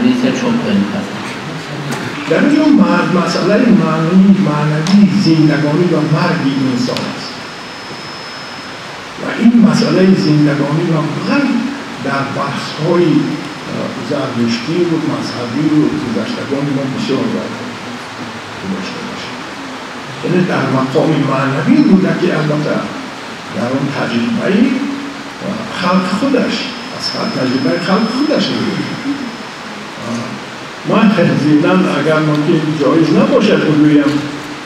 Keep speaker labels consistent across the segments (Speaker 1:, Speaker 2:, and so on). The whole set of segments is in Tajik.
Speaker 1: конференсия чоп кунем.
Speaker 2: Дар инҷо масъалаи маънавии зиндагонӣ ва марги инсон аст ва ин масъалаи зиндагонӣ ва марг дар баҳсҳои зардуштӣ ва мазҳабӣ ва гузаштагони мо бисёр дошта бошад. Яъне дар мақоми маънавӣ буда ки албатта дар он таҷрибаи халқ худаш аз таҷрибаи халқ худаш мегӯяд. Ман зимнан агар мумкин ҷоиз набошад бигӯям,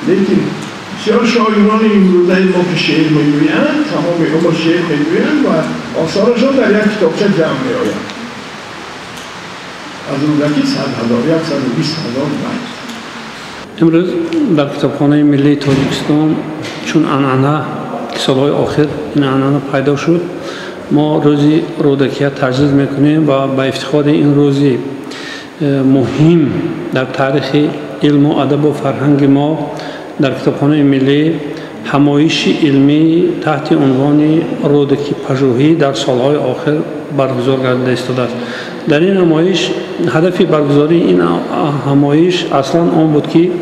Speaker 2: лекин бисёр шоирони имрӯзаи мо ки шеър мегӯянд, тамоми умр шеър мегӯянд ва осорашон дар як китобча ҷамъ меояд. Аз Рӯдакӣ 100,000, 120,000 байт.
Speaker 3: Имрӯз дар Китобхонаи миллии Тоҷикистон чун анъана, ки солҳои охир ин анъана пайдо шуд, мо рӯзи Рӯдакия таҷлил мекунем ва ба ифтихори ин рӯзи муҳим дар таърихи илму адабу фарҳанги мо дар Китобхонаи миллӣ ҳамоиши илмӣ таҳти унвони Рӯдакипажӯҳӣ дар солҳои охир баргузор гардида истодааст. Дар ин ҳамоиш ҳадафи баргузории ин ҳамоиш аслан он буд, ки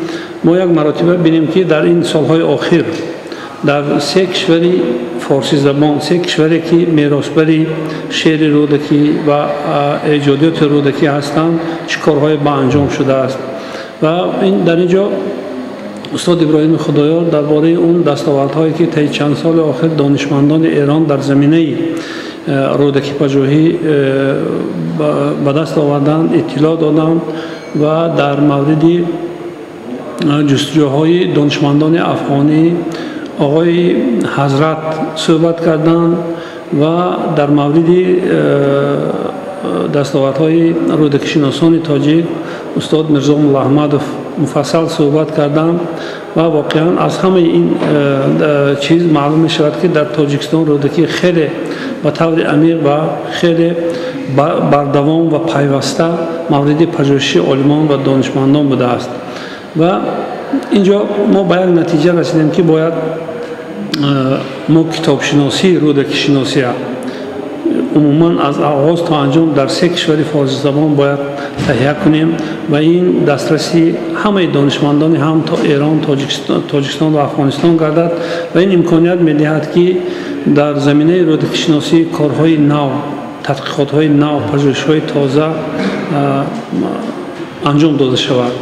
Speaker 3: мо як маротиба бинем, ки дар ин солҳои охир дар се кишвари форсизабон, се кишваре ки меросбари шеъри Рӯдакӣ ва эҷодиёти Рӯдакӣ ҳастанд, чӣ корҳое ба анҷом шудааст. Ва дар ин ҷо устод Иброҳими Худоёр дар бораи он дастовардҳое ки таи чанд соли охир донишмандони Эрон дар заминаи Рӯдакипажӯҳӣ ба даст оварданд, иттилоъ доданд ва дар мавриди ҷустуҷӯҳои донишмандони афғонӣ оғои Ҳазрат суҳбат карданд ва дар мавриди дастовардҳои рӯдакишиносони тоҷик устод Мирзо Муллоаҳмадов муфассал суҳбат карданд ва воқеан аз ҳамаи ин чиз маълум мешавад, ки дар Тоҷикистон Рӯдакӣ хеле ба таври амиқ ва хеле бардавом ва пайваста мавриди пажӯҳиши олимон ва донишмандон будааст. Ва инҷо мо ба як натиҷа расидем, ки бояд мо китобшиносии рӯдакишиносия умуман аз оғоз то анҷом дар се кишвари форсизабон бояд таҳия кунем ва ин дастраси ҳамаи донишмандони ҳам то Эрон, Тоҷикистон ва Афғонистон гардад ва ин имконият медиҳад, ки дар заминаи рӯдакишиносӣ корҳои нав, тадқиқотҳои нав, пажӯҳишҳои тоза анҷом дода шавад.